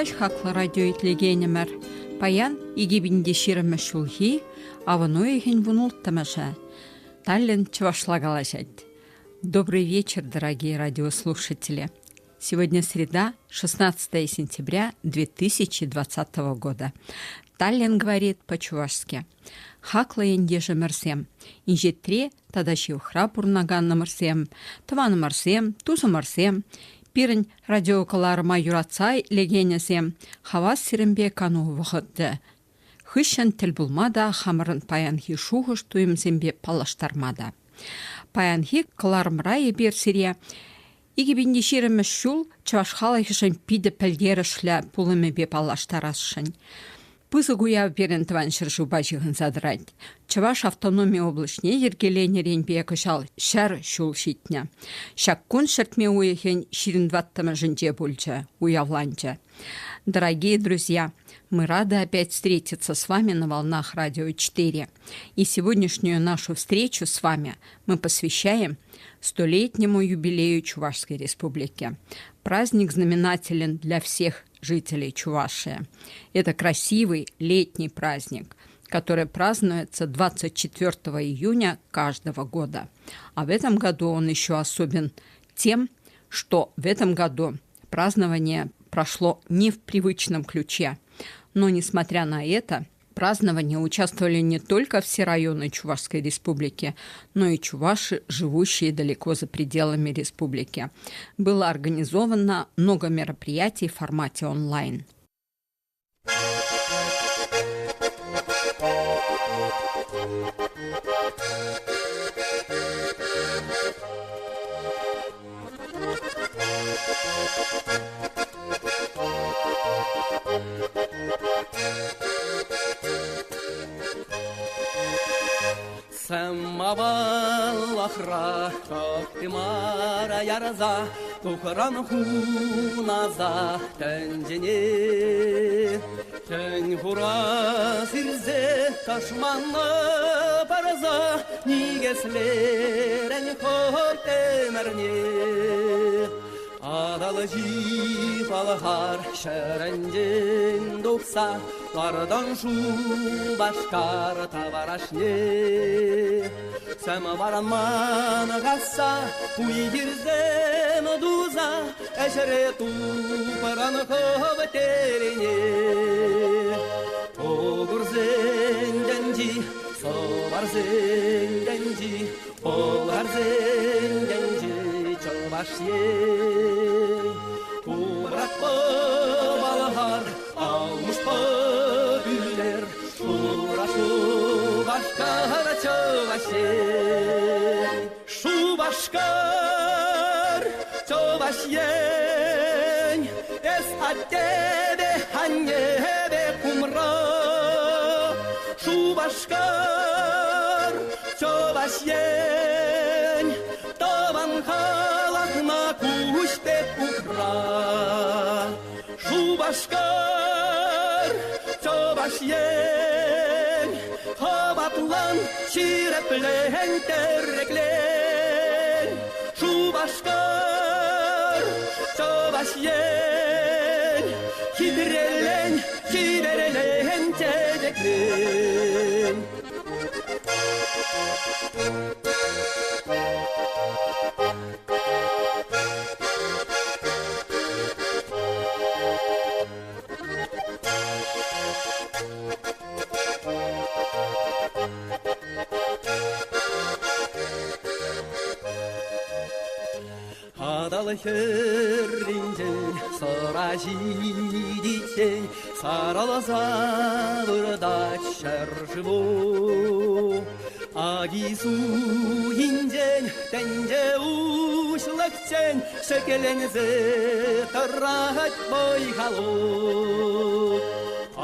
Ыркаҫ хаклӑ радио итлекенӗмӗр. Паян 2020 ҫулхи авӑн уйӑхӗн вунулттӑмӗшӗ. Таллин чӑвашла калаҫать. Добрый вечер, дорогие радиослушатели. Сегодня среда, 16 сентября 2020 года. Таллин говорит по-чувашски. Хаклӑ ентешӗмӗрсем, инҫетре тата ҫывӑхра пурӑнаканӑмӑрсем, тӑванӑмӑрсем, тусӑмӑрсем, пирӗн радиокӑларӑма юратса итлекенӗсем хавас сирӗнпе кану вӑхӑтӗ хыҫҫӑн тӗл пулма та хамӑрӑн паянхи шухӑш-туйӑмсемпе паллаштарма та. Паянхи кӑларӑмра эпир сире 2020 ҫул чӑваш халӑхӗшӗн питӗ пӗлтерӗшлӗ пулӑмӗпе паллаштарасшӑн. Пысӑк уяв пирӗн тӑван ҫӗршывпа ҫыхӑнса тӑрать. Чӑваш автономи облаҫне йӗркеленӗренпе кӑҫал 100 ҫул ҫитнӗ. Ҫак кун ҫӗртме уйӑхӗн 24-мӗшӗнче пулчӗ, уявланчӗ. Дорогие друзья, мы рады опять встретиться с вами на волнах Радио 4. И сегодняшнюю нашу встречу с вами мы посвящаем столетнему юбилею Чувашской Республики. Праздник знаменателен для всех жителей Чувашии. Это красивый летний праздник, который празднуется 24 июня каждого года. А в этом году он еще особен тем, что в этом году празднование прошло не в привычном ключе. Но, несмотря на это, праздновании участвовали не только все районы Чувашской республики, но и чуваши, живущие далеко за пределами республики. Было организовано много мероприятий в формате онлайн. Сӑмаваллахра тӑхтимара ярса тухран хунаса тӗнчене. Тӗн хура сирсе тӑшманна парса никӗслерӗн хӑть ӗмӗрне. Атӑлҫи Пӑлхар ҫӗрӗнчен тухса лартӑн Шупашкар таврашне. Сӑмаварман касса, уй-хирсем туса ӗҫре тупрӑн хӑв телейне. Огурсен тӗнчи, сӑварсен тӗнчи, Пӑлхарсен тӗнчи Чӑваш Ен. Кубратпа Пӑлхар, Алмӑшпа Пӳлер, Шура Шупашкар, Чӑваш Ен. Шупашкар, Чӑваш Ен, эс аттепе аннепе кумра. Шупашкар, Чӑваш Ен, тӑван халӑхна куҫ пек упра. Шупашкар, Чӑваш Ен, хӑватлан, ҫирӗплен, тӗреклен. Шупашкар, Чӑваш Ен, хитрелен, чиперелен, чечеклен. Атӑл хӗрринчен сӑра ҫитиччен сарӑлса выртать ҫӗршыву. Аки-суйинчен тӗнче уҫлӑхчен ҫӗкленсе тӑрать вӑй-халу.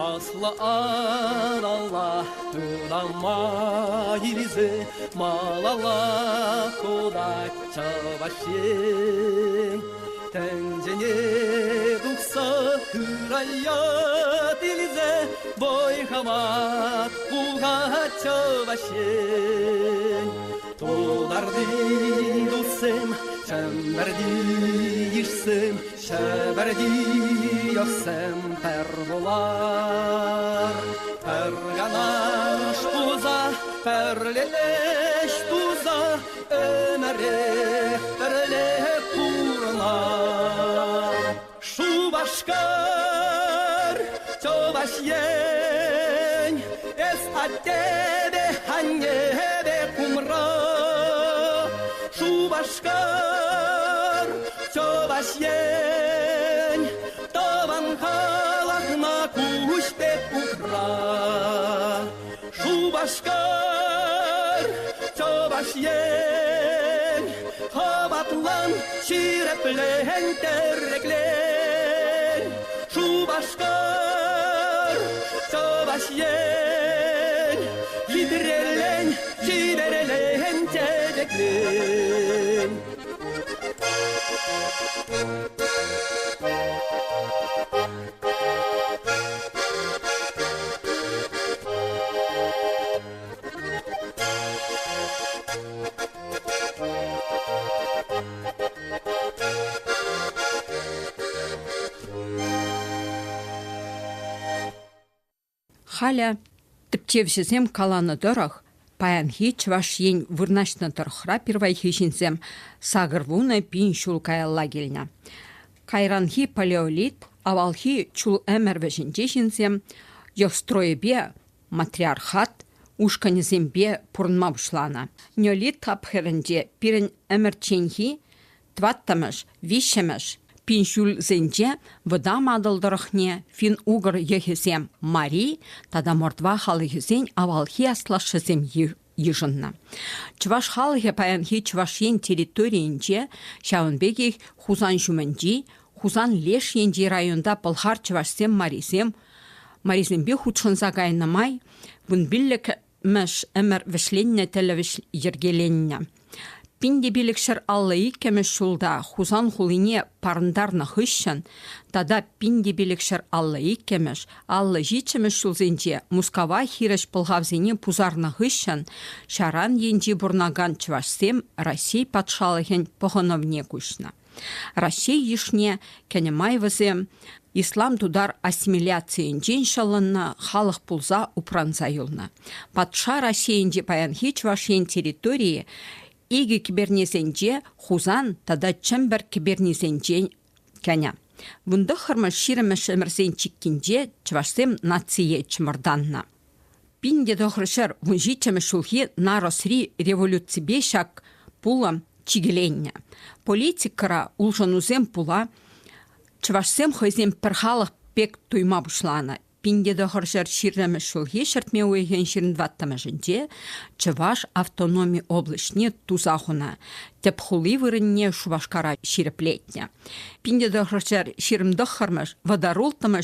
Аслӑ Атӑла тытама илсе малалла хутать Чӑваш Ен. Тӗнчене тухса ырая илсе вӑй-хӑват пухать Чӑваш Ен. Тутарти туссем, Чӗмпӗрти йышсем, Ҫӗпӗрти йӑхсем пӗр пулар. Пӗр канаш пулса, пӗрле ӗҫ туса ӗмӗрех пӗрле пурӑнар. Шупашкар, Чӑваш Ен, эс аттепе аннепе кумра. Шупашкар, Чӑваш Ен, тӑван халӑхна куҫ пек упра. Шупашкар, Чӑваш Ен, хӑватлан, ҫирӗплен, тӗреклен. Шупашкар, Чӑваш Ен, хитрелен, чиперелен, чечеклен. Халӗ тӗпчевҫӗсем каланӑ тӑрӑх, паянхи Чӑваш Ен вырнаҫнӑ тӑрӑхра пирвайхи ҫынсем 80 пин ҫул каялла килнӗ. Кайранхи палеолит авалхи чул ӗмӗр вӗҫӗнче ҫынсем йӑхстройӗпе матриархат ушкӑнӗсемпе пурӑнма пуҫланӑ. Неолит тапхӑрӗнче пирӗн ӗмӗрчченхи тӑваттӑмӗш, виҫҫӗмӗш пин ҫулсенче Вӑтам Атӑл тӑрӑхне финн-угр йӑхӗсем мари тата мордва халӑхӗсен авалхи аслашшӗсем йышӑннӑ. Чӑваш халӑхӗ паянхи Чӑваш Ен территорийӗнче ҫавӑн пекех Хусан ҫумӗнчи, Хусан леш енчи районта пӑлхар чӑвашсем марисем марисемпе хутшӑнса кайнӑ май 15-мӗш ӗмӗр вӗҫленнӗ тӗлӗвӗҫ йӗркеленнӗ. 1552 ҫулта Хусан хулине парӑнтарнӑ хыҫҫӑн тата 1552 57 ҫулсенче Мускава хирӗҫ пӑлхавсене пусарнӑ хыҫҫӑн ҫаран енче пурӑнакан чӑвашсем Раҫҫей патшалӑхӗн пӑхӑнӑвне куҫнӑ. Раҫҫей йышне кӗнӗ май вӗсем ислам тутар ассимиляцийӗнчен ҫӑлӑннӑ халӑх пулса упранса юлнӑ. Патша Раҫҫейӗнчи паянхи Чӑваш Ен территорийӗ икӗ кӗпернесенче Хусан тата Чӗмпӗр кӗпернисенчен кӗнӗ. 19-мӗш 20-мӗш ӗмӗрсен чиккинче чӑвашсем нацие чӑмӑртаннӑ. 1917 ҫулхи Нарӑсри революципе ҫак пулӑм чикӗленнӗ. Политикӑра улшӑнусем пула чӑвашсем хӑйсем пӗр халӑх пек туйма пуҫланӑ. 1920 ҫулхи ҫӗртме уйӑхӗн 24-мӗшӗнче Чӑваш автономи облаҫне туса хунӑ, тӗп хули вырӑнне Шупашкара ҫирӗплетнӗ. 1929 вӑтӑр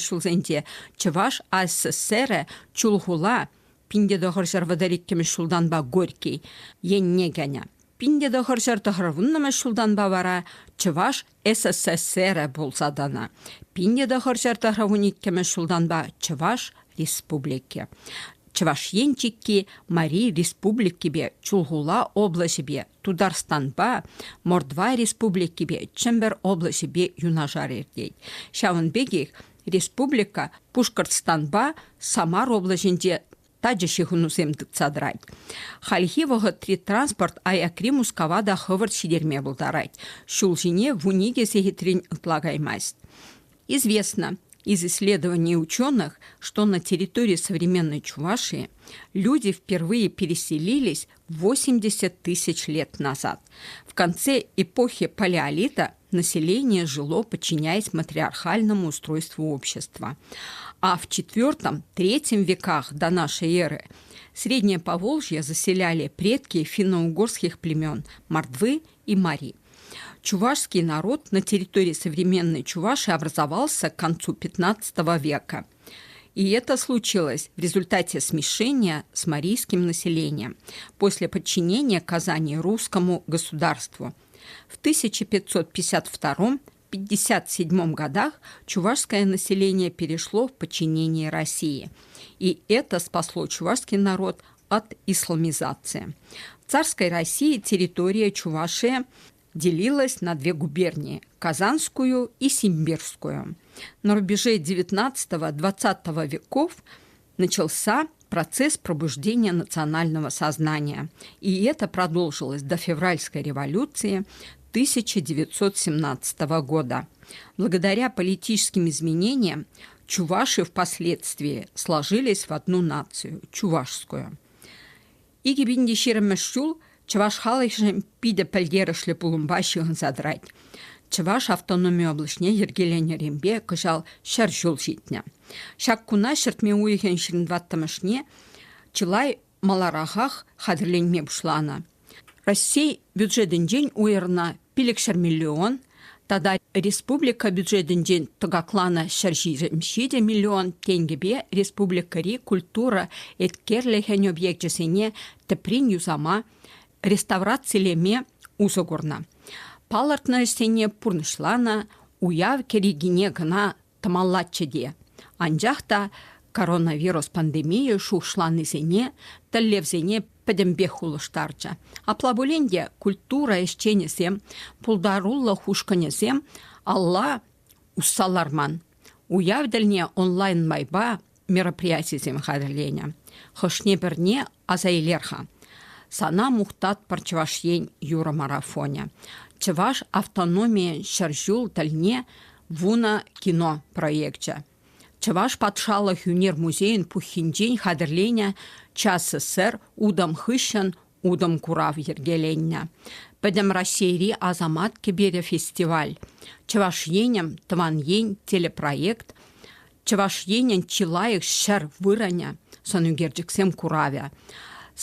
ҫулсенче Чӑваш АССРӗ Чулхула 1932 ҫултанпа Горький енне кӗнӗ. 1990 ҫултанпа вара Чӑваш СССР пулса тӑнӑ. 1992 ҫултанпа Чӑваш Республики. Чӑваш Ен чикки Мари Республикипе, Чулхула облаҫӗпе, Тутарстанпа, Мордва Республикипе, Чӗмпӗр облаҫӗпе юнашар иртет. Ҫавӑн пекех республика Пушкӑртстанпа Самар облаҫӗнче тачӑ ҫыхӑнусем тытса тӑрать. Хальхи вӑхӑтри транспорт аякри Мускава та хӑвӑрт ҫитерме пултарать. Ҫул ҫине 12 сехетрен ытла каймасть. Известно из исследований ученых, что на территории современной Чувашии люди впервые переселились 80 тысяч лет назад. В конце эпохи палеолита население жило, подчиняясь матриархальному устройству общества. А в IV-III веках до нашей эры Среднее Поволжье заселяли предки финно-угорских племен Мордвы и Мари. Чувашский народ на территории современной Чувашии образовался к концу XV века. И это случилось в результате смешения с марийским населением после подчинения Казани русскому государству. В 1552 1957 годах чувашское население перешло в подчинение России. И это спасло чувашский народ от исламизации. В царской России территория Чувашии делилась на две губернии – Казанскую и Симбирскую. На рубеже XIX-XX веков начался процесс пробуждения национального сознания. И это продолжилось до февральской революции 1917 года. Благодаря политическим изменениям чуваши впоследствии сложились в одну нацию – чувашскую. 2020 ҫул чӑваш халӑхӗшӗн питӗ пӗлтерӗшлӗ пулӑмпа ҫыхӑнса тӑрать. Чӑваш автономи облаҫне йӗркеленӗренпе кӑҫал 100 ҫул ҫитнӗ. Ҫак куна ҫӗртме уйӑхӗн 24-мӗшне чылай маларахах хатӗрленме пуҫланӑ. Раҫҫей бюджетӗнчен уйӑрнӑ 500 миллион тата республика бюджетӗнчен тӑкакланӑ 127 миллион тенкӗпе республикӑри культура еткерлӗхӗн объекчӗсене тӗпрен юсама, реставрацилеме усӑ курнӑ. Палӑртнӑ ӗҫсене пурнӑҫланӑ, уяв кӗрекине кӑна тӑмаллаччӗ те. Анчах та коронавирус пандемийӗ шухӑшланисене, тӗллевсене пӗтӗмпех улӑштарчӗ. Апла пулин те культура ӗҫченӗсем, пултарулӑх ушкӑнӗсем алла усса ларман. Уяв тӗлне онлайн майпа мероприятисем хатӗрленӗ. Хӑшне-пӗрне аса илер-ха. Сана мухтатпӑр Чӑваш Ен юрӑ марафонӗ. Чӑваш автономийӗн 100 ҫул тӗлне 10 кино проекчӗ. Чӑваш патшалӑх ӳнер музейӗн пуххинчен хатӗрленӗ ЧАССР утӑм хыҫҫӑн утӑм курав йӗркеленнӗ. Пӗтӗм Раҫҫейри Асамат кӗперӗ фестиваль, Чӑваш Енӗм тӑван ен телепроект, Чӑваш Енӗн чи лайӑх ҫӗр вырӑнӗ сӑнӳкерчӗксем куравӗ,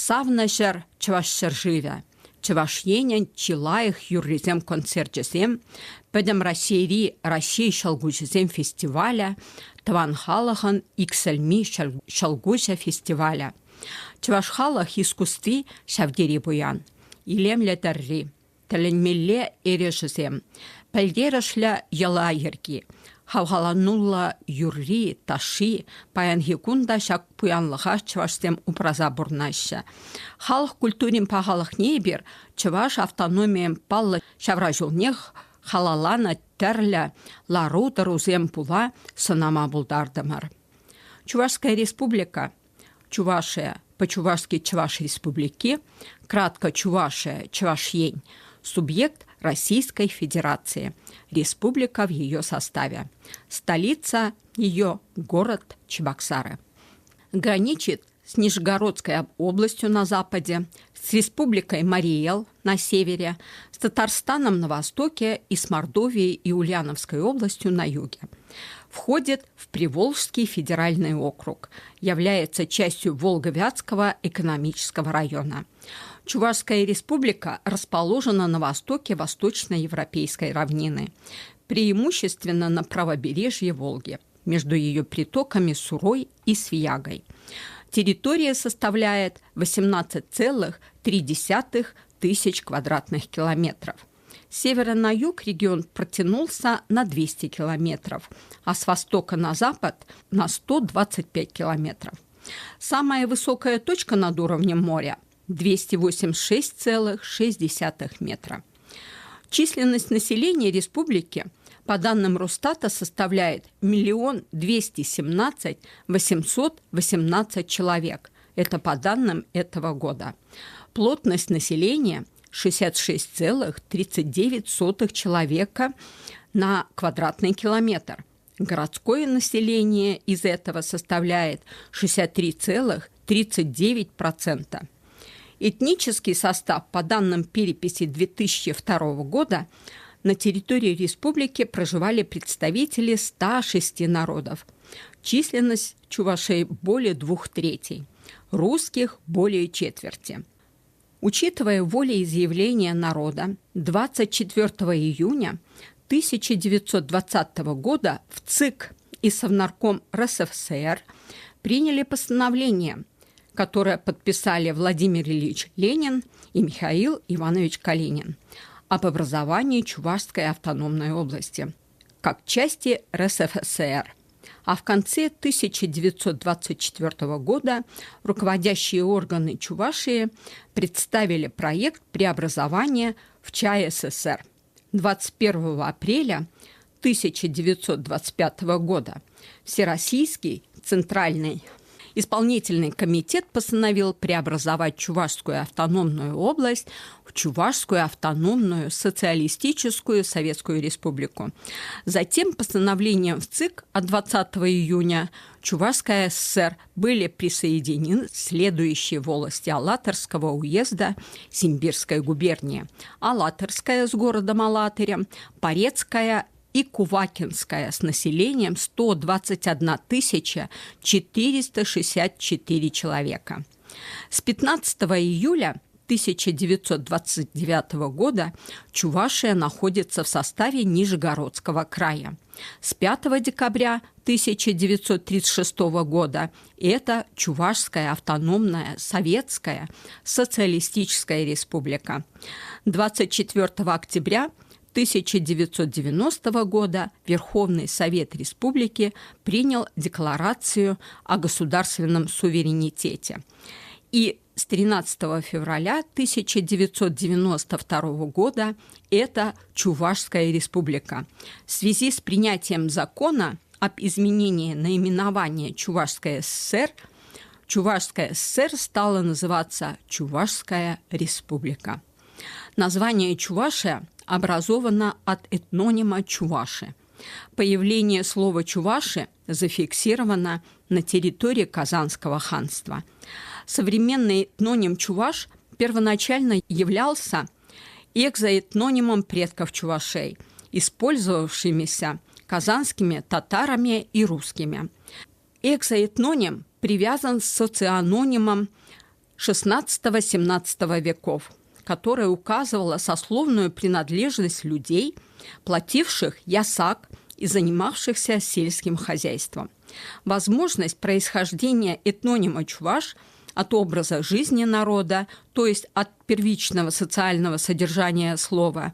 Савнӑ ҫӗр Чӑваш ҫӗршывӗ, Чӑваш Енӗн чи лайӑх юррисем концерчӗсем, Пӗтӗм Раҫҫейри Раҫҫей ҫӑлкуҫӗсем фестивалӗ, Тӑван халӑхӑн иксӗлми ҫӑлкуҫӗ фестивалӗ. Чӑваш халӑх искусстви ҫав тери пуян, илемлӗ тӗрри, тӗлӗнмелле эрешӗсем, пӗлтерӗшлӗ йӑла-йӗрки, хавхалануллӑ юрри, ташши паянхи кун та ҫак пуянлӑха чӑвашсем упраса пурӑнаҫҫӗ. Халӑх культурин пахалӑхне эпир чӑваш автономийӗн паллӑ ҫавраҫулнех халалланӑ тӗрлӗ лару-тӑрусем пула сӑнама пултартӑмӑр. Чувашская республика Чувашия, по-чувашски Чӑваш Республики, кратко Чувашия, Чӑваш Ен, субъект Российской Федерации, республика в ее составе. Столица ее город Чебоксары. Граничит с Нижегородской областью на западе, с Республикой Марий-Эл на севере, с Татарстаном на востоке и с Мордовией и Ульяновской областью на юге. Входит в Приволжский федеральный округ, является частью Волго-Вятского экономического района. Чувашская республика расположена на востоке Восточноевропейской равнины, преимущественно на правобережье Волги, между ее притоками Сурой и Свиягой. Территория составляет 18,3 тысяч квадратных километров. С севера на юг регион протянулся на 200 километров, а с востока на запад на 125 километров. Самая высокая точка над уровнем моря – 286,6 метра. Численность населения республики по данным Росстата составляет 1 217 818 человек. Это по данным этого года. Плотность населения 66,39 человека на квадратный километр. Городское население из этого составляет 63,39%. Этнический состав по данным переписи 2002 года на территории республики проживали представители 106 народов. Численность чувашей более двух третей, русских более четверти. Учитывая волеизъявление народа, 24 июня 1920 года в ЦИК и Совнарком РСФСР приняли постановление, которое подписали Владимир Ильич Ленин и Михаил Иванович Калинин об образовании Чувашской автономной области как части РСФСР. А в конце 1924 года руководящие органы Чувашии представили проект преобразования в ЧАССР. 21 апреля 1925 года Всероссийский Центральный Исполнительный комитет постановил преобразовать Чувашскую автономную область в Чувашскую автономную социалистическую Советскую Республику. Затем постановлением в ЦИК от 20 июня Чувашская ССР были присоединены следующие волости Алатырского уезда Симбирской губернии. Алатырская с городом Алатырем, Порецкая и Кувакинская с населением 121 464 человека. С 15 июля 1929 года Чувашия находится в составе Нижегородского края. С 5 декабря 1936 года это Чувашская автономная советская социалистическая республика. 24 октября 1990 года Верховный Совет Республики принял Декларацию о государственном суверенитете. И с 13 февраля 1992 года это Чувашская республика. В связи с принятием закона об изменении наименования Чувашская ССР, Чувашская ССР стала называться Чувашская республика. Название Чувашия образовано от этнонима Чуваши. Появление слова «чуваши» зафиксировано на территории Казанского ханства. Современный этноним «чуваш» первоначально являлся экзоэтнонимом предков чувашей, использовавшимися казанскими татарами и русскими. Экзоэтноним привязан с социононимом XVI-XVII веков, которая указывала сословную принадлежность людей, плативших ясак и занимавшихся сельским хозяйством. Возможность происхождения этнонима чуваш от образа жизни народа, то есть от первичного социального содержания слова,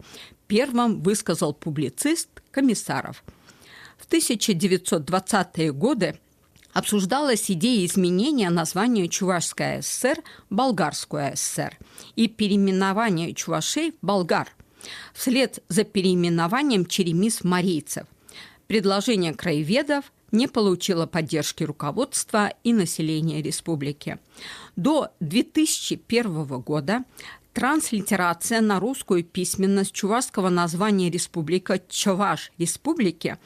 первым высказал публицист Комиссаров. В 1920-е годы обсуждалась идея изменения названия Чувашская ССР в Болгарскую ССР и переименования чувашей в болгар вслед за переименованием черемис-марийцев. Предложение краеведов не получило поддержки руководства и населения республики. До 2001 года транслитерация на русскую письменность чувашского названия республика Чуваш Республики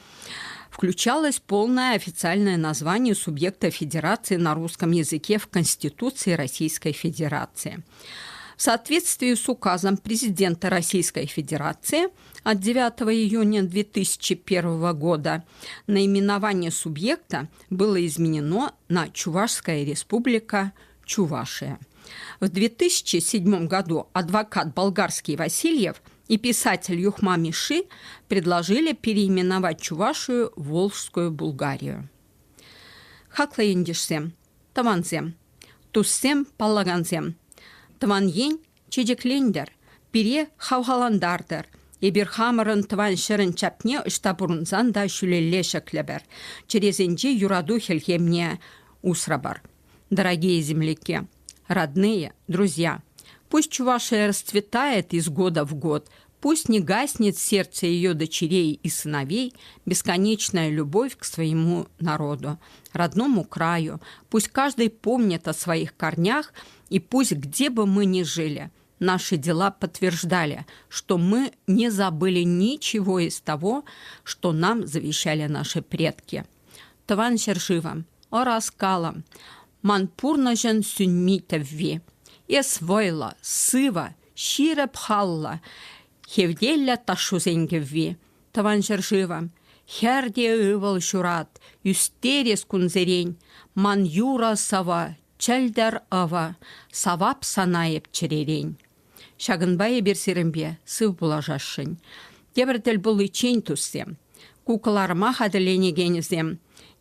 включалось полное официальное название субъекта федерации на русском языке в Конституции Российской Федерации. В соответствии с указом президента Российской Федерации от 9 июня 2001 года наименование субъекта было изменено на Чувашская республика Чувашия. В 2007 году адвокат болгарский Васильев и писатель Юхма Миши предложили переименовать Чувашию в Волжскую Булгарию. Хаклӑ ентешсем, тӑвансем, туссем, паллакансем, тӑван ен чечеклентӗр, пире хавхалантартӑр. Эпир хамӑрӑн тӑван ҫӗрӗн чапне ӑҫта пурӑнсан та ҫӳлелле ҫӗклӗпӗр. Чӗресенче юрату хӗлхемне усрӑпӑр. Дорогие земляки, родные, друзья, пусть Чувашия расцветает из года в год, пусть не гаснет сердце ее дочерей и сыновей бесконечная любовь к своему народу, родному краю. Пусть каждый помнит о своих корнях, и пусть где бы мы ни жили, наши дела подтверждали, что мы не забыли ничего из того, что нам завещали наши предки. Тӑван ҫӗршывӑм, ӑраскалӑм, ман пурнӑҫӑн сӳнми тӗвви. Эс вӑйлӑ, сывӑ, ҫирӗп халлӑ, хевтеллӗ ташшусен кӗвви. Тӑван ҫӗршывӑм, хӗр те ывӑл ҫурат, ӳстерес кунсерен. Ман юрӑ сӑвӑ, чӗлтӗр ӑвӑ, савап сана эп чӗререн. Ҫакӑнпа эпир сирӗнпе сыв пулашасшӑн. Тепӗр тӗл пуличчен, туссем, ку кӑларӑма хатӗрленекенӗсем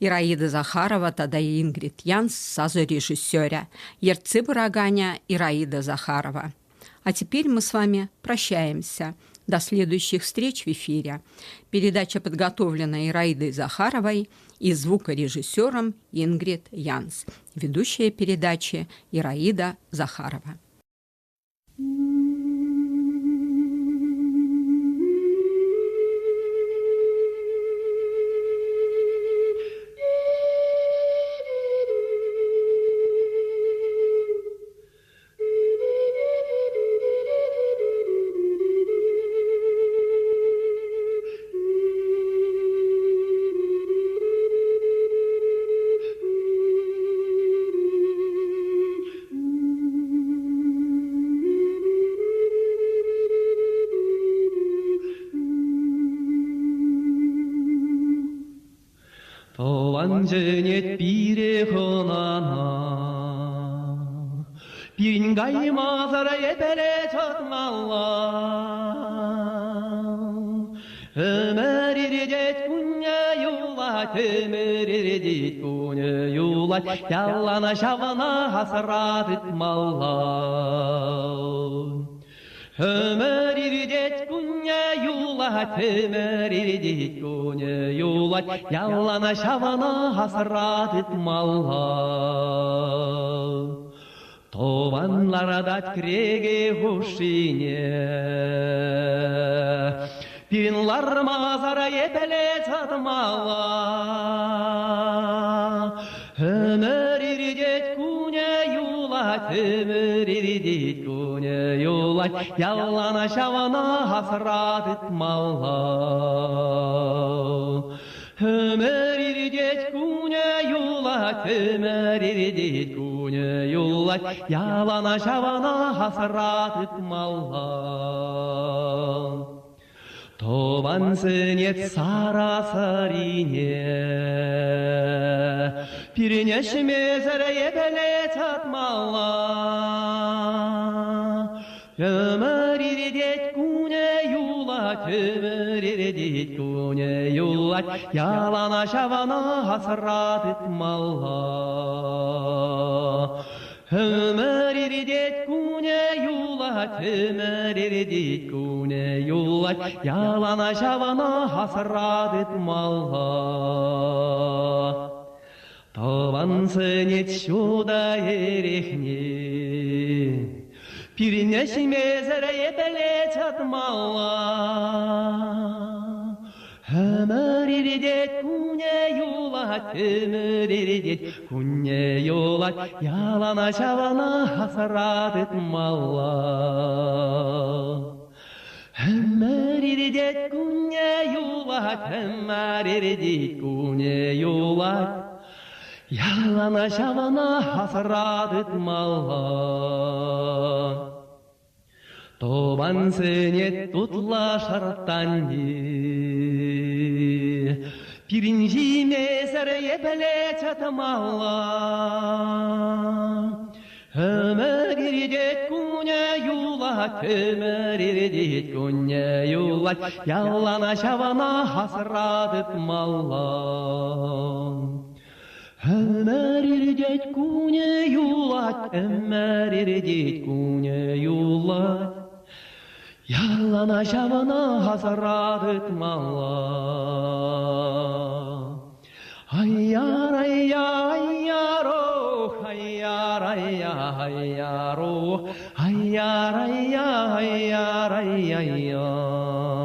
Ираида Захарова тата Ингрид Янс сасӑ режиссерӗ, ертсе пыраканӗ Ираида Захарова. А теперь мы с вами прощаемся. До следующих встреч в эфире. Передача подготовлена Ираидой Захаровой и звукорежиссером Ингрид Янс. Ведущая передачи Ираида Захарова. Тӑван чӗнет пире хӑнана. Пирӗн каймасӑр епле чӑтмалла? Ӗмӗр иртет, кунӗ юлать, ӗмӗр иртет, кунӗ юлать, ялана ҫавна асра тытмалла. Ӗмӗр иртет, кунӗ юлать, ӗмӗр иртет, кунӗ юлать, ялана ҫавна асра тытмалла. Тӑван ларатать кӗреке хушшине. Пирӗн лармасӑр епле чӑтмалла? Ӗмӗр иртет, кунӗ юлать, ӗмӗр иртет, кунӗ юлать, ялана ҫавна асра тытмалла. Ӗмӗр иртет, кунӗ юлать, ӗмӗр иртет, кунӗ юлать, ялана ҫавна асра тытмалла. Тӑван сӗнет сара сӑрине, пирӗн ӗҫмесӗр епле чӑтмалла? Ӗмӗр иртет, кунӗ юлать, ӗмӗр иртет, кунӗ юлать, ялана ҫавна асра тытмалла. Ӗмӗр иртет, кунӗ юлать, ӗмӗр иртет, кунӗ юлать, ялана ҫавна асра тытмалла. Тӑван сӗнет ҫутӑ эрехне, пирӗн ӗҫмесӗр епле чӑтмалла? Ӗмӗр иртет, кунӗ юлать, ӗмӗр иртет, кунӗ юлать, ялана ҫавна асра тытмалла. Ӗмӗр иртет, кунӗ юлать, ӗмӗр иртет, кунӗ юлать, ялана ҫавна асра тытмалла. Тӑвансене тутлӑ шӑрттанни пирӗн ҫимесӗр епле чӑтмалла? Ӗмӗр иртет, кунӗ юлать, ӗмӗр иртет, кунӗ юлать, ялана ҫавна асра тытмалла. Ӗмӗр иртет, кунӗ юлать, ӗмӗр иртет, кунӗ юлать, ялана ҫавна асра тытмалла. Ай-яр-ай-яр-ай-яр-ох, ай-яр-ай-яр-ай-яр-ох, ай-яр-ай-яр-ай-яр-ай-яр.